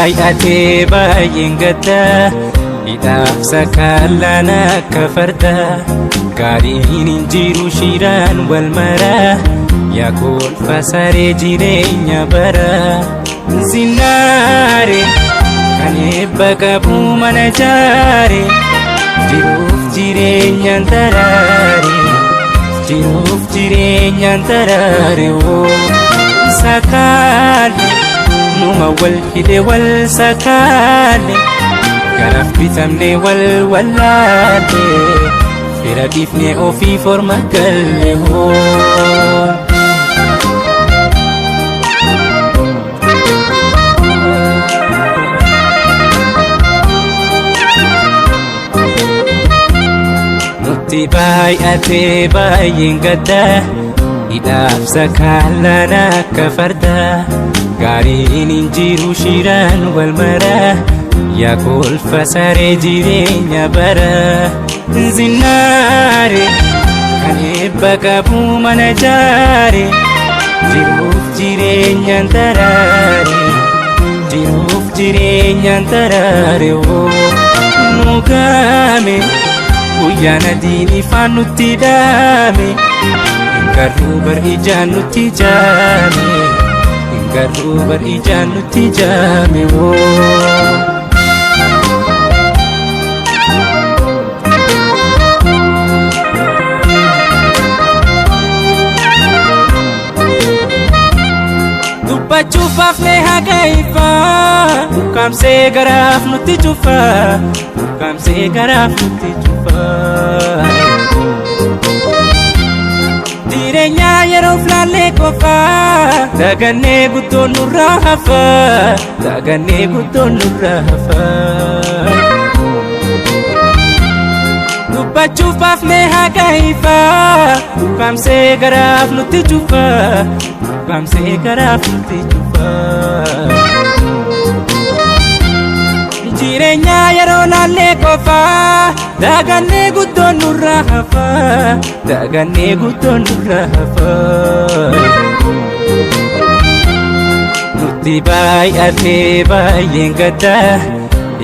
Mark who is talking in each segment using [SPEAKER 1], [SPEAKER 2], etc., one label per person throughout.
[SPEAKER 1] Baay'atee baay'een gadda, hidhaaf sakaalaan akka farda. Gaariin hin jiru, shiraan wal mara, yaa kolfa saree jireenya bara. Zinnaare kan eebba qabu mana jaare, jiruuf jireenyaan taraare, jiruuf jireenyaan taraare woo. Sakaalle numa wal hidhe, wal sakaalle, garaaf bitamne wal wallaalle, fira dhiifne ofii forma galle hoo. Nutti baay'atee baay'een gadda, hidhaaf sakaalaan akka farda. Gaariin hin jiru, shiraan wal mara, yaa kolfa saree jireenya bara. Zinnaare kan eebba qabu mana jaare, jiruuf jireenyaan taraare, jiruuf jireenyaan taraare woo. Nu gaame guyyaan adiin ifaan nutti dhaame, hin garuu bar ijaan nutti jaame, hin garuu bar ijaan nutti jaame woo. Dubbachuuf afnee haga ifaa, ukkaamsee garaaf nutti cufa, ukkaamsee garaaf nutti cufa. Jireenya yeroof laallee qofa, dagannee guddoon nurraa hafa, dagannee guddoon nurraa hafa. Dubbachuuf afnee haga ifaa, ukkaamsee garaaf nutti cufa, ukkaamsee garaaf nutti cufa. Jireenya yeroo laallee qofa, dagannee guddoon nurraa hafa, dagannee guddoon nurraa hafa. Nutti baay'atee baay'een gadda,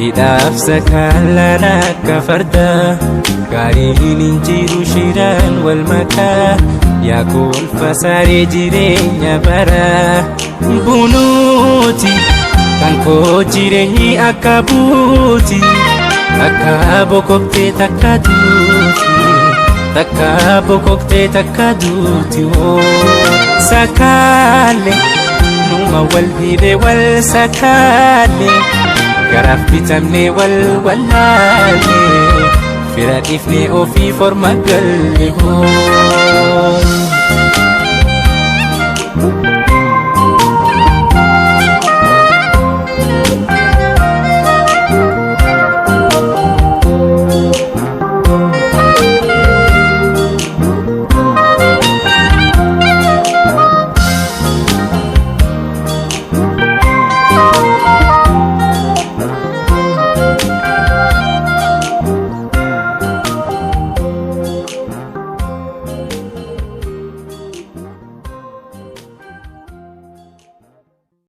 [SPEAKER 1] hidhaaf sakaalaan akka farda. Gaariin hin jiru, shiraan wal makaa, yaa kolfa saree jireenya bara. Bunuuti kan koo jireenyi akka buuti, takka bokoktee takka duuti, takka bokoktee takka duuti woo. Sakaalle numa wal hidhe, wal sakaalle, garaaf bitamne wal wallaalle, fira dhiifne ofii forma galle hoo.